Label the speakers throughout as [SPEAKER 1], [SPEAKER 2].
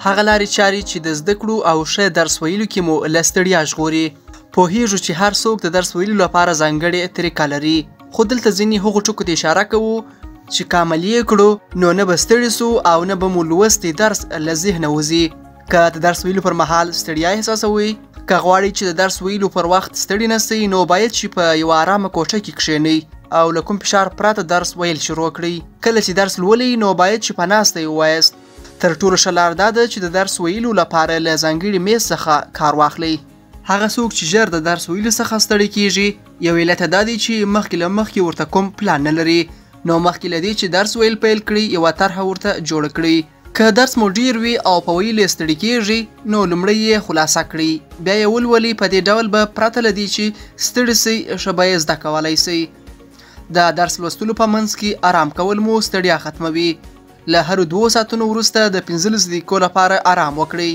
[SPEAKER 1] هغه لارې چارې چې د زده کړو او ښه درس ویلو کې مو له ستړیا ژغوري. پوهیږو چې هر څوک د درس ویلو لپاره ځانګړې طریقه لري، خو دلته ځینې هغو ټکو ته اشاره کوو چې که عملي یې کړو نو نه به ستړي سو او نه به مو لوستی درس له ذهنه وځي. که د درس ویلو پر مهال ستړیا احساسوئ، که غواړئ چې د درس ویلو پر وخت ستړي نه سئ، نو باید چې په یوه ارامه کوټه کې کښېنئ او له کوم فشار پرته درس ویل شروع کړئ. کله چې درس لولئ نو باید چې په ناسته یې ووایاست. تر ټولو ښه لار دا ده چې د درس ویلو لپاره له ځانګړي میز څخه کار واخلئ. هغه څوک چې ژر د درس ویلو څخه ستړي کیږي، یو علت دا دی چې مخکې له مخکې ورته کوم پلان نه لري، نو مخکې له دې چې درس ویل پیل کړئ یوه طرحه ورته جوړه کړئ. که درس مو ډیر وي او په ویلو یې ستړي کیږئ، نو لومړی یې خلاصه کړئ، بیا یې ولولئ. په دې ډول به پرته له دې چې ستړي سئ ښه به یې زده کولی سئ. د درس لوستلو په منځ کې ارام کول مو ستړیا ختموي. له هرو 2 ساعتونو وروسته د 15 دقیقو لپاره ارام وکړئ.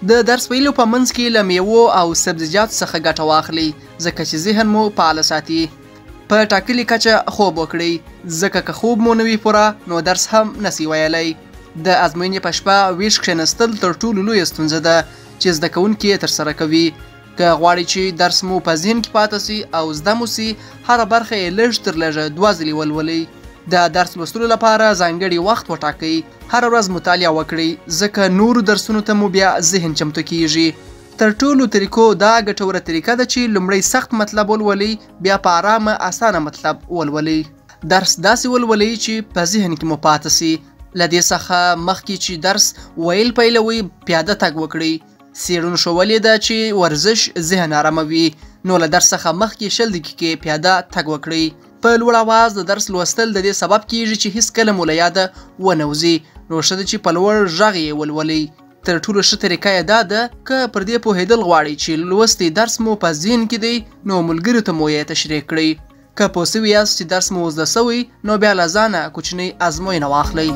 [SPEAKER 1] د درس ویلو په منځ کې له میوو او سبزیجاتو څخه ګټه واخلئ، ځکه چې ذهن مو فعاله ساتي. په ټاکلي کچه خوب وکړئ، ځکه که خوب مو نه وي پوره نو درس هم نسی ویلی. د ازموینې په شپه ویښ کښېناستل تر ټولو لویه ستونزه ده چې زده کوونکي یې ترسره کوي. که غواړئ چې درس مو په ذهن کې پاته سي او زده مو سي، هره برخه یې لږ تر لږه 2 ځلې ولولئ. د درس لوستلو لپاره ځانګړی وخت وټاکئ. هره ورځ مطالعه وکړئ، ځکه نورو درسونو ته مو بیا ذهن چمتو کیږي. تر ټولو طریقو دا ګټوره طریقه ده چې لومړی سخت مطلب ولولئ، بیا په ارامه اسانه مطلب ولولئ. درس داسې ولولئ چې په ذهن کې مو پاته سي. له دې څخه مخکې چې درس ویل پیلوئ پیاده تګ وکړئ. څېړنو ښوولې ده چې ورزش ذهن اراموي، نو له درس څخه مخکې 20 دقیقې پیاده تګ وکړئ. په لوړ اواز د درس لوستل د دې سبب کیږي چې هیڅکله مو له یاده ونه وځي، نو ښه ده چې په لوړ غږ یې ولولئ. تر ټولو ښه طریقه یې دا ده که پر دې پوهېدل غواړئ چې لوستی درس مو په ذهن کې دی، نو ملګرو ته مو یې تشریح کړئ. که پوه سوي یاست چې درس مو زده سوی، نو بیا له ځانه کوچنۍ ازموینه واخلئ.